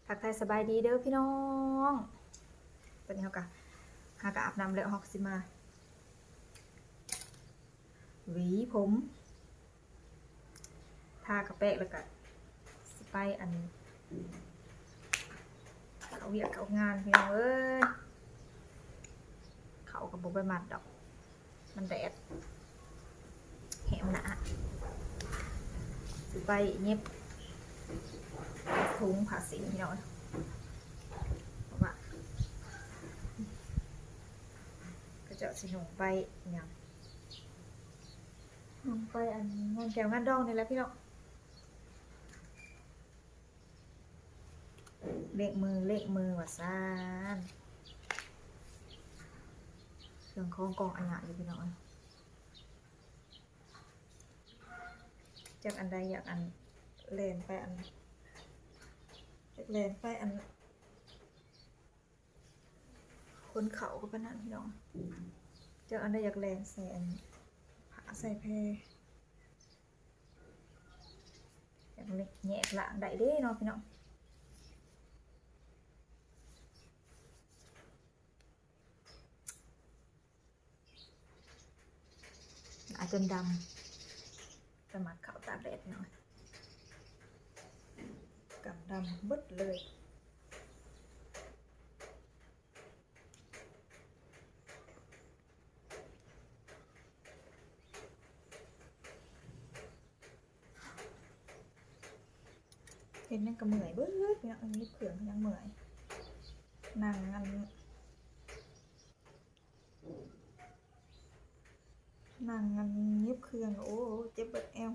ທັກທາຍສະບາຍດີເດີພີ່ນ້ອງ. ຕອນນີ້ເຮົາກະ ຫາກະອາບນ້ຳແລ້ວ ເຮົາກະຊິມາຫວີຜົມ ທາກະແປະ ແລ້ວກະຊິໄປອັນ ເຂົ້າວຽກເຂົ້າງານພີ່ນ້ອງເອີຍ. ເຂົ້າກະບໍ່ໄປມັດດອກ ມັນແດດແຫມໜ້າ ຊິໄປເຫຢັບຖົງຜ້າສິ້ນພີ່ນ້ອງ ເພາະວ່າເຂົາເຈົ້າຊິນຸ່ງໄປຫຍັງ ນຸ່ງໄປອັນງານແກ້ວງານດອງນີ້ແຫຼະພີ່ນ້ອງ. ເລກມື ເລກມືວ່າຊັ້ນ ເຄື່ອງຂອງກອງອາຍະຢູ່ພີ່ນ້ອງເອີຍ. ຈັກອັນໃດຢາກອັນ ແລ່ນໄປອັນ ຢາກແລ່ນໄປອັນ ຂົນເຂົ້າກະປານນັ້ນພີ່ນ້ອງ. ຈັກອັນໃດຢາກແລ່ນໃສ່ອັນ ຜ້າໃສ່ແພ ຢາກແຍກລ້າງໄດ້ເດ້ເນາະພີ່ນ້ອງ. ໜ້າຈົນດຳ ໄປມັດເຂົ້າຕາກແດດພີ່ນ້ອງ ກຳດຳເບິດເລີຍ. ເຮັດຫຍັງກະເມື່ອຍເບິດ ຍັງເຫຍິບເຄື່ອງກະຍັງເມື່ອຍ ນັ່ງອັນ ນັ່ງອັນ ຫຍິບເຄື່ອງ ໂອ້ ເຈັບເບິດແອວ.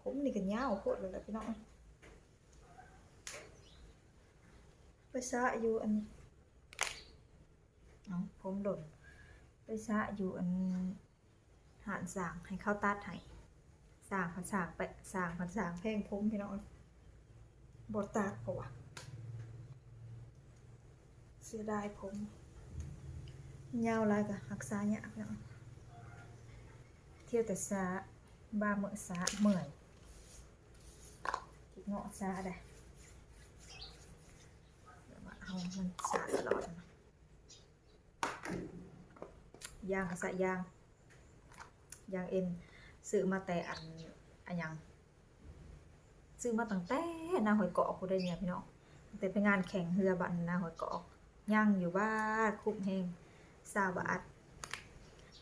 ຜົມນີ້ກະຍາວໂພດແລ້ວແຫຼະພີ່ນ້ອງ. ໄປສະຢູ່ອັນ ເອົາ ຜົມຫຼົ່ນ ໄປສະຢູ່ອັນ ຮ້ານຊ່າງໃຫ້ເຂົາຕັດໃຫ້ ຊ່າງພັດຊ່າງແປະ ຊ່າງພັດຊ່າງແພງຜົມພີ່ນ້ອງ ບໍ່ຕັດເພາະວ່າເສຍດາຍຜົມ ຍາວຫຼາຍກະຮັກສາຍາກເນາະ. ທ່ຽວແຕ່ສະ ບາງມື້ສະເມື່ອຍ ຂີ້ເງາະສະໄດ໋ ແບບວ່າເຮົາມັນສະຕະຫຼອດ ຢາງກະສະຢາງ ຢາງເອັນ ຊື້ມາແຕ່ອັນ ອັນຫຍັງ ຊື້ມາຕັ້ງແຕ່ນາຫ້ວຍກອກພຸ້ນເດ້ນີ້ພີ່ນ້ອງ ຕັ້ງແຕ່ໄປງານແຂ່ງເຮືອບ້ານນາຫ້ວຍກອກ ຍັງຢູ່ ບາດຄຸ້ມແຮງ ຊາວບາດ.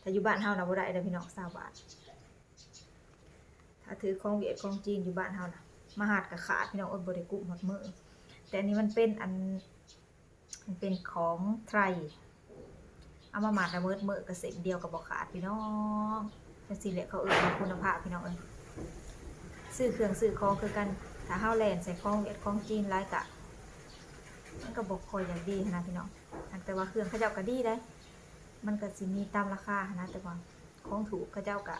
ຖ້າຢູ່ບ້ານເຮົານະບໍ່ໄດ້ເດີພີ່ນ້ອງ ຊາວບາດ. ຖ້າຖືຂອງຫວຽດຂອງຈີນຢູ່ບ້ານເຮົານະ ມາຮັດກະຂາດພີ່ນ້ອງເອີຍ ບໍ່ໄດ້ກຸ້ມຮອດມື້. ແຕ່ອັນນີ້ມັນເປັນອັນ ມັນເປັນຂອງໄທ ເອົາມາມັດລະເມີດມື້ກະເສັ້ນດຽວກະບໍ່ຂາດພີ່ນ້ອງ. ຈັ່ງຊີ້ແຫຼະເຂົາເອີ້ນວ່າຄຸນນະພາບພີ່ນ້ອງເອີຍ. ຊື້ເຄື່ອງຊື້ຂອງຄືກັນ ຖ້າເຮົາແລ່ນໃສ່ຂອງຫວຽດຂອງຈີນຫຼາຍກະ ມັນກະບໍ່ຄ່ອຍຢາກດີຫັ້ນນະພີ່ນ້ອງ. ຫາກແຕ່ວ່າເຄື່ອງເຂົາເຈົ້າກະດີໄດ໋ ມັນກະຊິມີຕາມລາຄາຫັ້ນນະ ແຕ່ວ່າຂອງຖືກເຂົາເຈົ້າກະ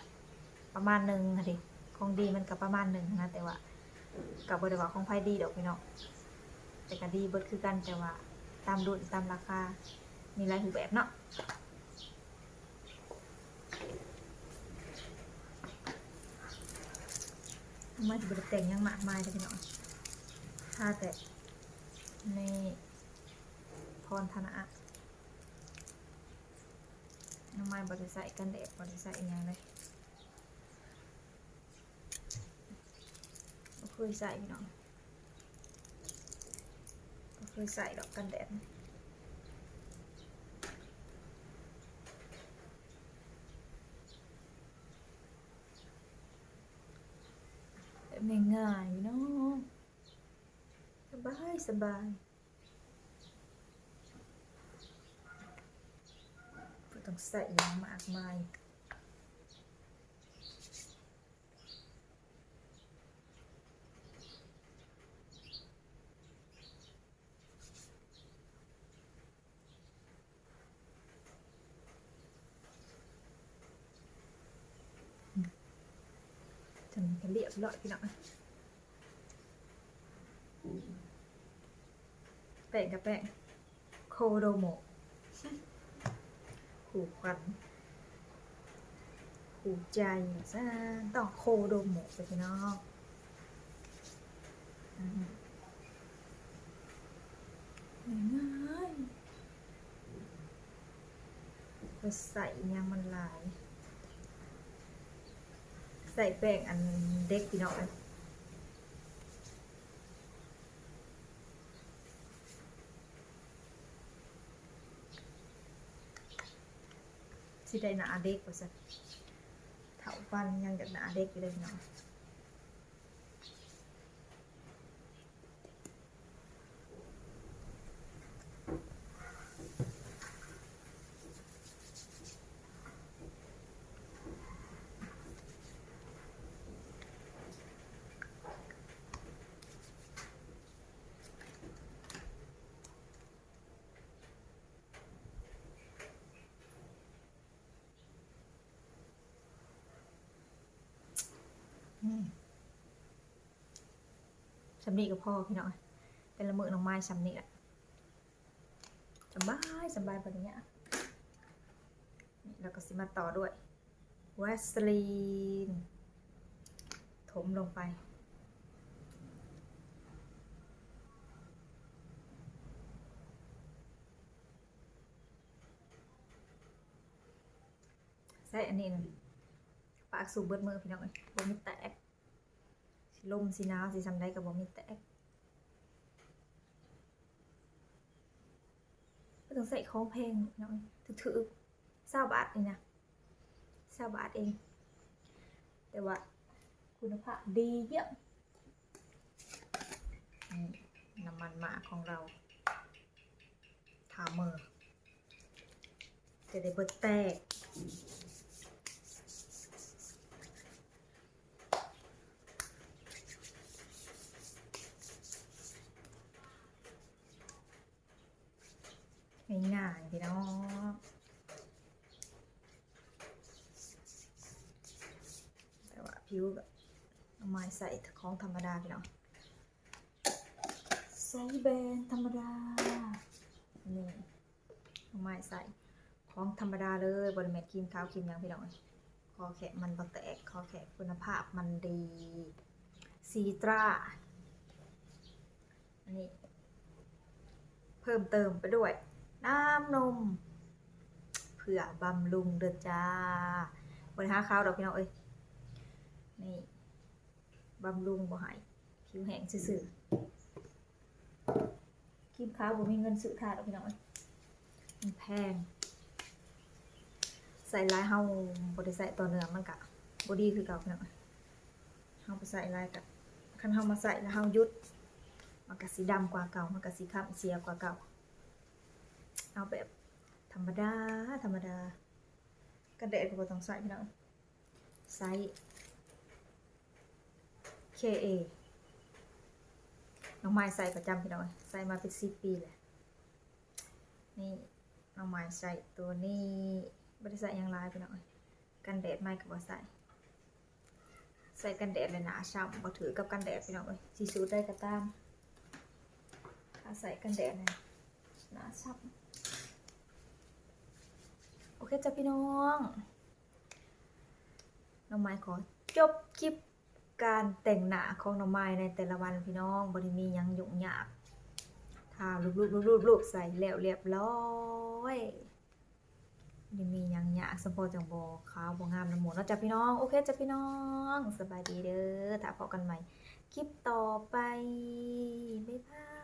ປະມານໜຶ່ງຫັ້ນເດ ຂອງດີມັນກະປະມານໜຶ່ງຫັ້ນນະ ແຕ່ວ່າກະບໍ່ໄດ້ວ່າຂອງໃຜດີດອກພີ່ນ້ອງ ແຕ່ກະດີເບິດຄືກັນ ແຕ່ວ່າຕາມລຸ້ນຕາມລາຄາ ມີຫຼາຍຮູບແບບເນາະ. ມັນຊິບໍ່ໄດ້ແຕ່ງຫຍັງມາກມາຍເດີພີ່ນ້ອງ ທາແຕ່ໃນພອນທະນະ ນ້ອງໄມ້ບໍ່ໄດ້ໃຊ້ກັນແດດ ບໍ່ໄດ້ໃຊ້ອີ່ຫຍັງເລີຍ ບໍ່ເຄີຍໃຊ້ພີ່ນ້ອງ ບໍ່ເຄີຍໃຊ້ດອກກັນແດດ ແບບງ່າຍໆ ພີ່ນ້ອງ ສະບາຍ ສະບາຍ. ບໍ່ຕ້ອງໃສ່ຫຍັງມາກມາຍ ເ ອັນນີ້ກໍລຽບຮ້ອຍພີ່ນ້ອງ ແປ້ງກໍແປ້ງໂຄໂດໂມະ ຄູ່ຂວັນຄູ່ໃຈ ຊັ້ນຕ້ອງໂຄໂດໂມະເດີພີ່ນ້ອງ. ອືມ ງ່າຍໆ ບໍ່ໃສ່ຫຍັງມັນຫຼາຍ ໃສ່ແປ້ງອັນເດັກພີ່ນ້ອງເອີຍ. ຊິໄດ້ໜ້າເດັກວ່າຊັ້ນ ເຖົ້າປານຍັງຢາກໜ້າເດັກຢູ່ເດ້ພີ່ນ້ອງ. ອືມ ຊ່ຳນີ້ກໍພໍພີ່ນ້ອງ ແຕ່ລະມື້ນ້ອງມາຍຊ່ຳນີ້ແຫຼະ ສະບາຍ ສະບາຍ ບໍ່ໄດ້ຍາກ. ແລ້ວກໍຊິມາຕໍ່ດ້ວຍວາສະລີນ ຖົມລົງໄປ. ໃຊ້ອັນນີ້ນະ ປາກສູບເບິດມື້ພີ່ນ້ອງເອີຍ ບໍ່ມີແຕກ ຊິລົມຊິໜາວຊິຊ່ຳໃດກໍບໍ່ມີແຕກ. ບໍ່ຕ້ອງໃຊ້ຂອງແພງພີ່ນ້ອງເອີຍ ຖືກໆ ຊາວບາດນີ້ນະ ຊາວບາດເອງ ແຕ່ວ່າຄຸນນະພາບດີຢ້ຽມ. ນີ້ ນ້ຳມັນໝາກຂອງເຮົາ ທາເມີ ຈະໄດ້ບໍ່ແຕກ. ງ່າຍໆ ພີ່ນ້ອງ ແຕ່ວ່າຜິວກໍ ນ້ອງມາຍໃຊ້ຂອງທຳມະດາພີ່ນ້ອງ ໃຊ້ແບຣນທຳມະດາ ນີ້ ນ້ອງມາຍໃຊ້ຂອງທຳມະດາເລີຍ ບໍ່ໄດ້ແມ່ນຄຣີມຂາວຄຣີມຫຍັງພີ່ນ້ອງເອີຍ. ຂໍແຄ່ມັນບໍ່ແຕກ ຂໍແຄ່ຄຸນນະພາບມັນດີ ຊີຕຣາ ອັນນີ້ເພີ່ມເຕີມໄປດ້ວຍນ້ຳນົມ ເພື່ອບຳລຸງເດີຈ້າ ບໍ່ໄດ້ຫາຂາວດອກພີ່ນ້ອງເອີຍ ນີ້ ບຳລຸງບໍ່ໃຫ້ຜິວແຫ້ງຊື່ໆ. ຄຣີມຂາວບໍ່ມີເງິນຊື້ທາດອກພີ່ນ້ອງເອີຍ ມັນແພງ ໃຊ້ຫຼາຍເຮົາບໍ່ໄດ້ໃຊ້ຕໍ່ເນື່ອງ ມັນກະບໍ່ດີຄືເກົ່າພີ່ນ້ອງເອີຍ. ເຮົາບໍ່ໃຊ້ຫຼາຍກະ ຄັນເຮົາມາໃຊ້ແລ້ວເຮົາຢຸດ ມັນກະຊິດຳກວ່າເກົ່າ ມັນກະຊິຄ້ຳເສຍກວ່າເກົ່າ. ເອົາແບບທຳມະດາ ທຳມະດາ ກັນແດດກໍບໍ່ຕ້ອງໃຊ້ພີ່ນ້ອງ ໃຊ້ ເຄເອ ນ້ອງມາຍໃຊ້ປະຈຳພີ່ນ້ອງ ໃຊ້ມາເປັນສິບປີແລ້ວ. ນີ້ ນ້ອງມາຍໃຊ້ໂຕນີ້ ບໍ່ໄດ້ໃຊ້ຫຍັງຫຼາຍພີ່ນ້ອງ ກັນແດດໃໝ່ກໍບໍ່ໃຊ້ ໃຊ້ກັນແດດແລ້ວໜ້າຊ້ຳ ບໍ່ຖືກກັບກັນແດດພີ່ນ້ອງເອີຍ. ຊິສູດໃດກໍຕາມ ຖ້າໃຊ້ກັນແດດແລ້ວໜ້າຊ້ຳ. ໂອເຄຈ້າພີ່ນ້ອງ ນ້ອງມາຍຂໍຈົບຄລິບການແຕ່ງໜ້າຂອງນ້ອງມາຍໃນແຕ່ລະວັນພີ່ນ້ອງ ບໍ່ໄດ້ມີຫຍັງຫຍຸ້ງຍາກ ທາລູບໆໆໆໃສ່ແລ້ວລຽບຮ້ອຍ ບໍ່ໄດ້ມີຫຍັງຍາກ ສຳພໍຈັ່ງບໍ່ຂາວບໍ່ງາມນຳໝູ່ເນາະຈ້າພີ່ນ້ອງ. ໂອເຄຈ້າພີ່ນ້ອງ ສະບາຍດີເດີ ຖ້າພໍ້ກັນໃໝ່ຄລິບຕໍ່ໄປ ບາຍບາຍ.